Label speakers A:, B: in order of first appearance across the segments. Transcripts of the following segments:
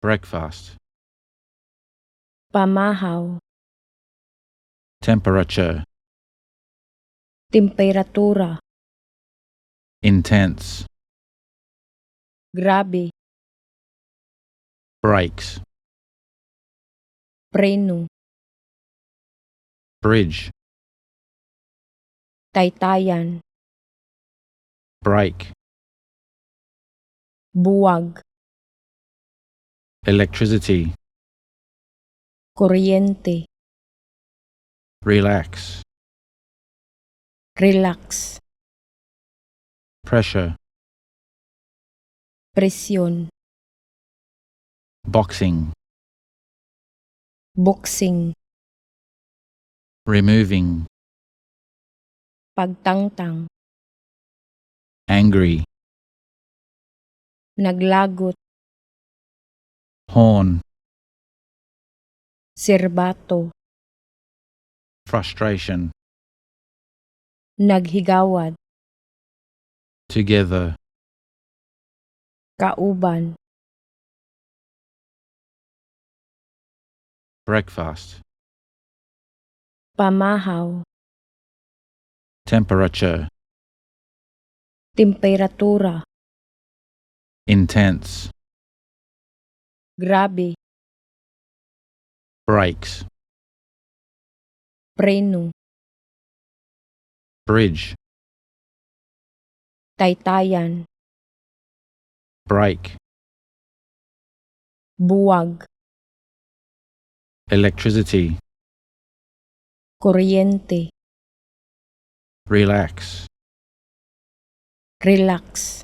A: Breakfast.
B: Pamahaw.
A: Temperature.
B: Temperatura.
A: Intense.
B: Grabe.
A: Brakes.
B: Preno.
A: Bridge.
B: Taytayan.
A: Brake.
B: Buwag.
A: Electricity.
B: Kuryente.
A: Relax.
B: Relax.
A: Pressure.
B: Presyon.
A: Boxing.
B: Boxing.
A: Removing.
B: Pagtangtang.
A: Angry.
B: Naglagot.
A: Horn.
B: Sirbato.
A: Frustration.
B: Naghigawad.
A: Together.
B: Kauban.
A: Breakfast.
B: Pamahaw.
A: Temperature.
B: Temperatura.
A: Intense.
B: Grabe.
A: Brakes.
B: Preno.
A: Bridge.
B: Taytayan.
A: Brake.
B: Buwag.
A: Electricity.
B: Kuryente.
A: Relax.
B: Relax.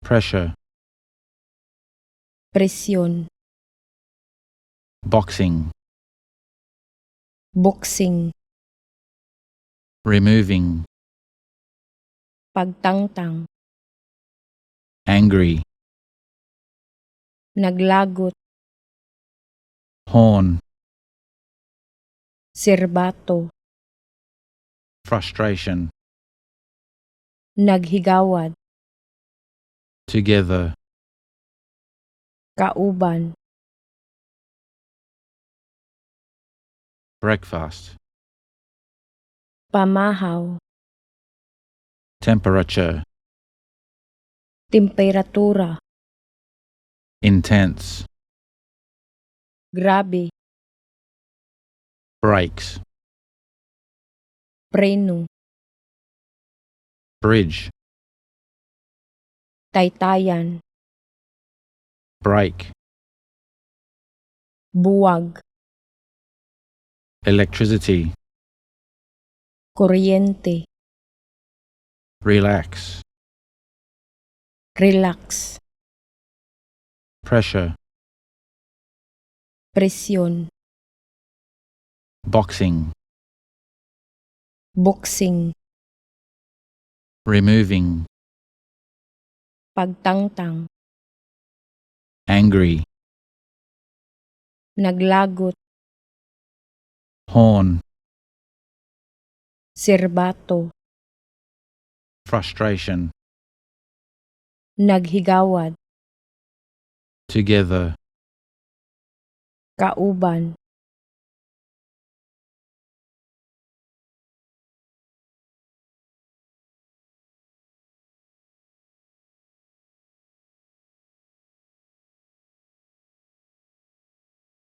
A: Pressure.
B: Presyon.
A: Boxing.
B: Boxing.
A: Removing.
B: Pagtangtang.
A: Angry.
B: Naglagot.
A: Horn.
B: Sirbato.
A: Frustration.
B: Naghigawad.
A: Together.
B: Kauban.
A: Breakfast.
B: Pamahaw.
A: Temperature.
B: Temperatura.
A: Intense.
B: Grabe.
A: Brakes.
B: Preno.
A: Bridge.
B: Taytayan.
A: Brake.
B: Buwag.
A: Electricity.
B: Kuryente.
A: Relax.
B: Relax.
A: Pressure.
B: Presyon.
A: Boxing.
B: Boxing.
A: Removing.
B: Pagtangtang.
A: Angry.
B: Naglagot.
A: Horn.
B: Sirbato.
A: Frustration.
B: Naghigawad.
A: Together.
B: Kauban.